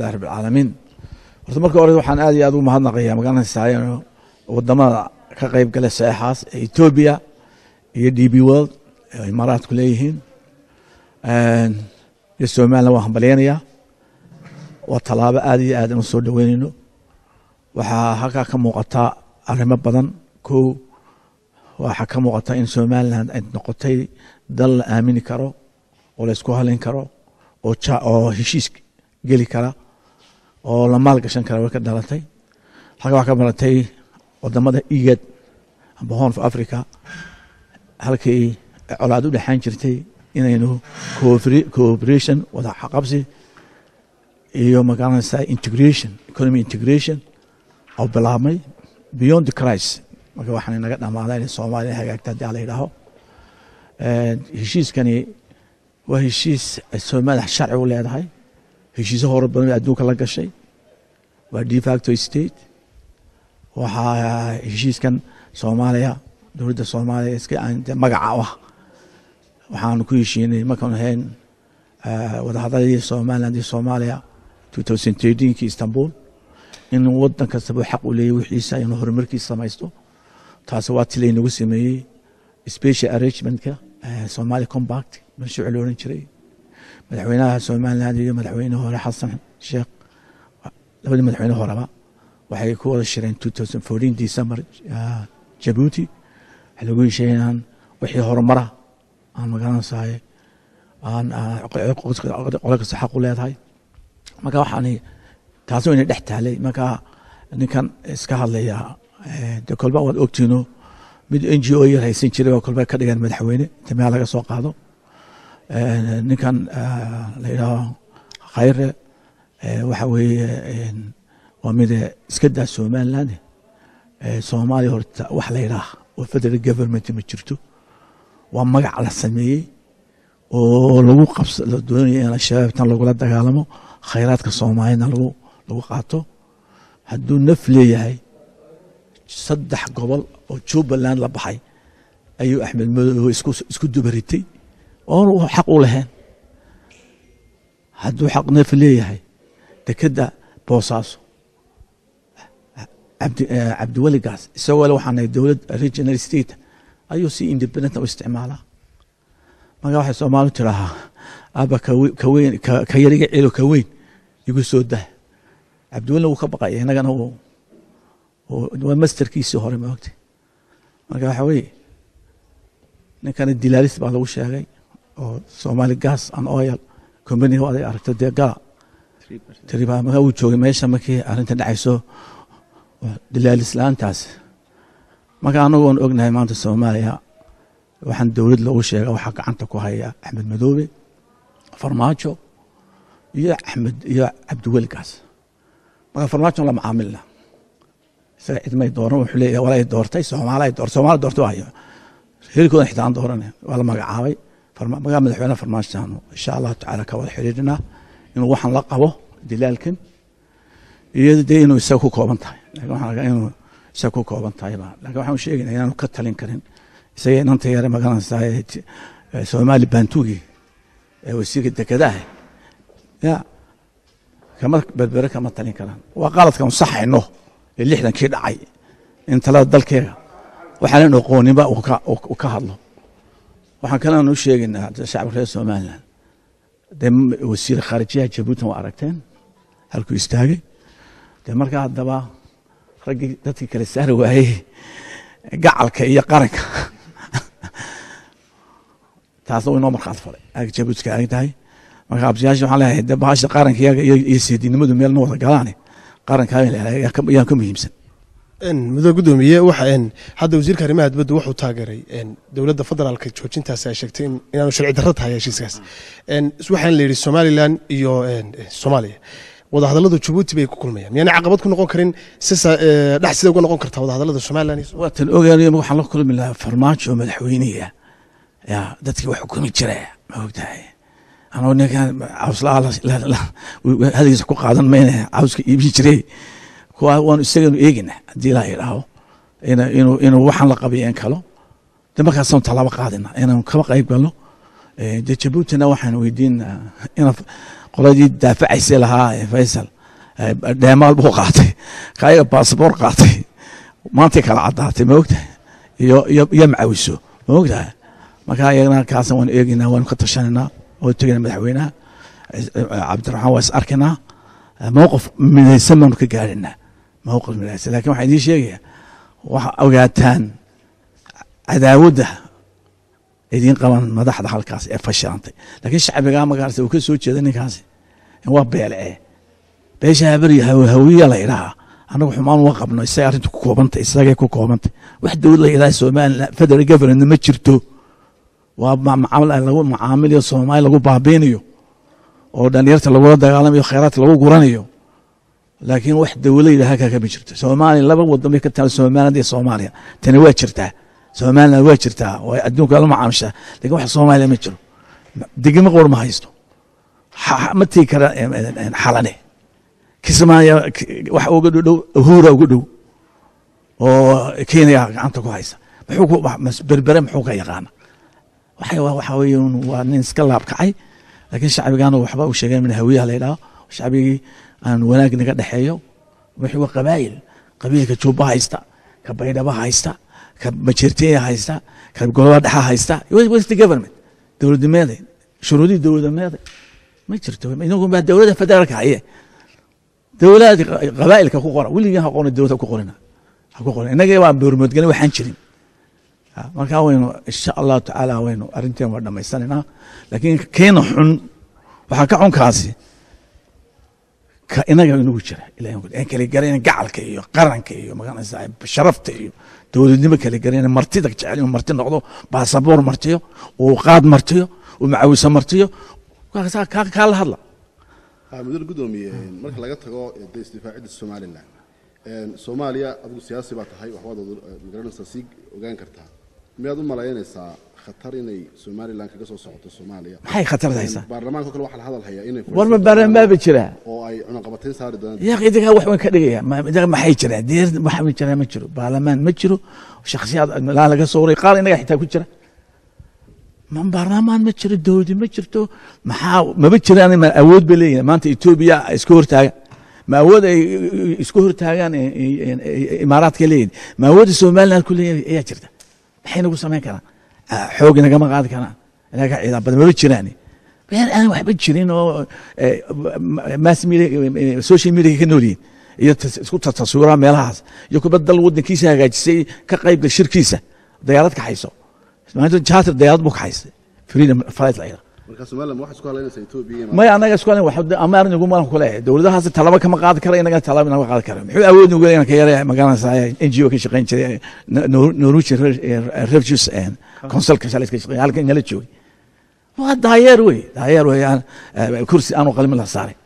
Rabbil caalamiin. Horta marka hore waxaan aad iyo aad ugu mahadnaqayaa, magaranaysaa, wadamada ka qayb gala saxaas ee Ethiopia iyo DP World ee Imaaraadku leeyihiin iyo Somaliland. Waan hambalyaynayaa, waa tallaabo aad iyo aad aan u soo dhaweynayno. Waxaa halkaa ka muuqata arrimo badan. Kow, waxaa ka muuqata in Somaliland ay noqotay dal la aamini karo oo la isku halin karo oo heshiis geli kara oo la maal gashan kara. Way ka dhalatay halka. Waxaa ka baratay wadamada IGAD amba Horn of Africa, halkii colaad u dhexaan jirtay, inaynu cooperation, wada qabsi iyo, magaranaysaa, integration, economy integration oo bilaabmay beyond the crisis. Marka waxaan inaga dhamaaday inay Soomaaliya hagaagta haddii ala yidhaaho. Heshiiskani waa heshiis ay Soomaaliya sharci u leedahay, heshiisyo hore badan bay adduunka la gashay, waa de facto state. Waxaa heshiiskan Soomaaliya, dowladda Soomaaliya iska magaca u ah. Waxaanu ku heshiinay markaanu ahayn wadahadaladii Somaliland iyo Soomaaliya 2013kii Istanbul in wadan kastaba xaq u leeyahy wixiisa inuu horumarkiisa samaysto. Taasi waa ti laynagu sameeyey special arrangementka Somali Compact, mashruuc la oran jiray. Madaxweynaha Somaliland iyo madaxweyne hore Xasan Sheekh, labadii madaxweyne horeba, waxay ku wada shireen 2014 December Jabuuti. Waxaa lagu heshiiyey inaan wixii horumara aan, magaranaysaay, aan qolo kasta xaq u leedahay. Marka waxaani taasi wayna dhex taalay. Marka ninkan iska hadlaya de kolba waad ogtiino, mid NGO yar haysan jiray oo kolba ka dhigan madaxweyne inta meel laga soo qaado. Ninkan la yidhaaho Khayre waxa weeye waa mid iska daa Somaliland. Soomaaliya horta wax la yidhaah oo federal government ma jirto, waa magac la sameeyey oo lagu qabs la doonayo in Al-Shabaab tan lagula dagaalamo, khayraadka Soomaaliyana lagu qaato. Hadduu naf leeyahay, 3 gobol oo Jubbaland la baxay ayuu Axmed Madow isku dubaritay oon xaq u lahayn. Hadduu xaq naf leeyahay, dekedda Boosaaso Cabdiweligaas isagoo le waxaa nahay dowlad regional state ayuu si independent u isticmaalaa. Marka waxay Soomaalidu tidaahaa, "Aaba kaweyn ka yariga celo, ka weyn igu soo dah." Cabdiwelina wuu ka baqaya, innagana waa masterkiisii hore, ma ogtay? Marka waxa weeye ninkana dilaalis baa lagu sheegay oo Somali Gas and Oil Company aday aragto dee gala. Marka wuu joogay meesha markii arrinta dhacayso, dilaalis la-aantaas. Marka anagu waan ognahay maanta Soomaaliya waxaan dowlad loogu sheega waxaa gacanta ku haya Axmed Madoobe, Farmaajo iyo Axmed iyo Cabdiweli Gaas. Marka Farmaajo la macaamilna, isaga cidmay dooran. Wuxuu leeyahay walay doortay Soomaali, ay doortay Soomaali, doortay waayo heerkoodan xitaa aan doorane, waa la magacaabay. Marka madaxweyne Farmaajo insha Allahu tacaala ka wada xiriirinaa inuu waxaan la qabo dilaalkan iyo dee inuu isaga ku kooban tahay, lakin waxaan arkaa inuu isaga ku kooban tahay ba. Lakin waxaan sheegaynaa inaanu ka talin karin isaga inanta yare, magaranaysaa, Soomaali Bantugi ee wasiirka dekedaha ya kama Berbere kama talin karaan. Waa qaladkan saxayno ee 60kii dhacay in talada dalkeega waxaanan aqooninba uu ka hadlo. Waxaan kalena u sheegaynaa shacabka reer Somaliland, dee wasiir khaarijiyaha Jabuuti waa aragteen halkuu istaagay. Dee markaa haddaba raggii dadkii kale saari waayey gacalka iyo qaranka, taasna way noo markhaati falay ag Jabuuti ka aagan tahay. Marka absiyaasha waxaan leeyahay, dee bahasha qaranka iyaga iyo seedinimadu meelna wada galaane, qaranka yaan ka muhiimsan. Muddo guddoomiye, waxa hadda wasiirka arrimaha dibadda wuxuu taageeray dowladda federaalka joojintaasi ay sheegtay inaanu sharci darro tahay heshiiskaas. Waxaan la yidhi Somaliland iyo Soomaaliya wadahadalladu Jabuuti bay ku kulmayaan, miyaanay caqabad ku noqon karin si dhex sida uga noqon kartaa wadahadallada Somaliland iyo Waa tan ogaanayo. Waxaan la kulmi lahaa Farmaajo madaxweyniga ya dadkii wax xukumi jira, ma ogtahay? Anoo ninkan cawslaha hadalkiisa ku qaadan mayna, cawska iibin jiray kuwa waanu isaganu eegina haddii ilaa yidhaaho inuu waxaan la qabiyo in kalo. De markaasaan tallaabo qaadina inaanu kaba qayb galno. Dee Jabuutina waxaan weydiinaa ina Qoladii daafacaysay lahaa Faysal dheemaal buu qaatay, kayaga baasboor qaatay, maantay kala caddaatay, ma ogtahay? Iyo macawiso, ma ogtahay? Marka iyagana kaasna waanu eegaynaa, waanu ka tashanaynaa oo tegayna madaxweynaha Cabdiraxmaan waa is arkaynaa, mowqif midaysan baanu ka gaadhaynaa, mowqif midaysan. Lakin waxaan idiin sheegayaa, waxa ogaataan cadaawadda idiin qaban madaxda halkaas ee fashilantay, laakiin shacbigaa magaarta uu ka soo jeeda ninkaasi waa beelce beesha Habari Hawiya la idhaha. Annagu xumaan uma qabno, isaga arrintu ku koobantay, isagay ku koobantay. Wax dowlad la idhaha Somaliland federal government ma jirto, waa macaamil lagu macaamiliyo Soomaali lagu baabiinayo oo dhalinyarta lagula dagaalamayo, khayraadka lagu guranayo, laakiin wax dowlad yidhaha halkaa kama jirto. Soomaaliya laba wadan bay ka taal, Somaliland iyo Soomaaliya. Tani waa jirtaa, Somaliland waa jirtaa oo adduunka la macaamishaa, lakin wax Soomaaliya ma jiro. Degmo qor ma haysto, ma tegi kara Xalane, Kismaayo wax uga dhow Uhura uga dhow oo Kenya gacanta ku haysa. Muxuu ku Berbere muxuu ka yaqaana? Waxa weeye waa nin iska laabkacay, laakiin shacbigaana waxba u sheegeen min Hawiyaha la yidhaho, shacbigii aan wanaag naga dhexeeyo. Wixii waa qabaayil, qabiilka Jubba haysta, ka Baydhaba haysta, ka Majeerteenya haysta, ka Golaha Dhexa haysta. Where's the government? Dowladnimeeday, shuruudihii dowladnimeeday ma jirto. Inagu baa dowladda federaalka haye, dowlad qabaa'ilka ku qora weligii ha qorin, dowladda ku qorina, ha ku qorin. Innaga waa boormoodgelin waxaan jirin. Marka waynu insha Allahu tacaala waynu arrinteen waa dhamaysanaynaa, laakiin keena xun waxaa ka xunkaasi ka inaga inagu jira ilahay kala garanayn gacalka iyo qaranka iyo magaranaysaa sharafta iyo dowladnimo kala garanayn, martida jecel inuu marti noqdo, baasaboor martiyo, uu qaad martiyo, uu macawiso martiyo, kaa la hadla. Mudane gudoomiye, marka laga tago dee isdifaacidda Somaliland, Soomaaliya, adigu siyaasi baa tahay, waxbaad magaranaysaa, sii ogaan kartaa, miyaad u malaynaysaa khatar inay Somaliland kaga soo socoto Soomaaliya? Maxay khatar haysaa? Baarlamaanka kale waxaa la hadal hayaa inay War ma baarlamaan ba jiraa oo ay cunaqabatayn saari doonaan? Yaa idinka wax weyn ka dhigaya idinka, maxay jiraan? Deer wax ma jiraa, ma jiro baarlamaan, ma jiro shakhsiyaad laan laga soo waray, qaar inaga xitaa ku jira. Ma baarlamaan ma jiro, dowladi ma jirto, maxaa maba jiraan? Ma awood bay leeyihin maanta Etoobiya isku hortaagan? Ma awood ay isku hortaagaan Imaaraadka leeyihin? Ma awoodda Somaliland ku leeyihin ayaa jirta? Maxay nagu samayn karaan? Xoog nagama qaadi karaan, inaga ciidan badan maba jiraan. Meel aan waxba jirin oo mass media, social media ka nool yihiin iyo isku taswiraa meelahaas iyo kuba dal wadankiisa hagaajisay ka qaybgal shirkiisa, diyaarad kaxayso maanta, charter diyaarad buu kaxaystay, Freedom Flight la yidhaha. Marka Somaliland waxay isku halaynaysaa Etoobiya iyo Maya, annaga isku halayn wax ama arrin ugu malan kuleeyahay, dowladahaas talaba kama qaadi kara, inaga talaba naga qaadi kara. Muxuu awood ugu leeyahay ka yara magaranaysaa NGO ka shaqayn jiray, Norwegian Refugees Council ka shalay ka shaqeyn halkan nala joogay? Waa daayeer wey, daayeer weeyaan, kursi aanu qalmin la saaray.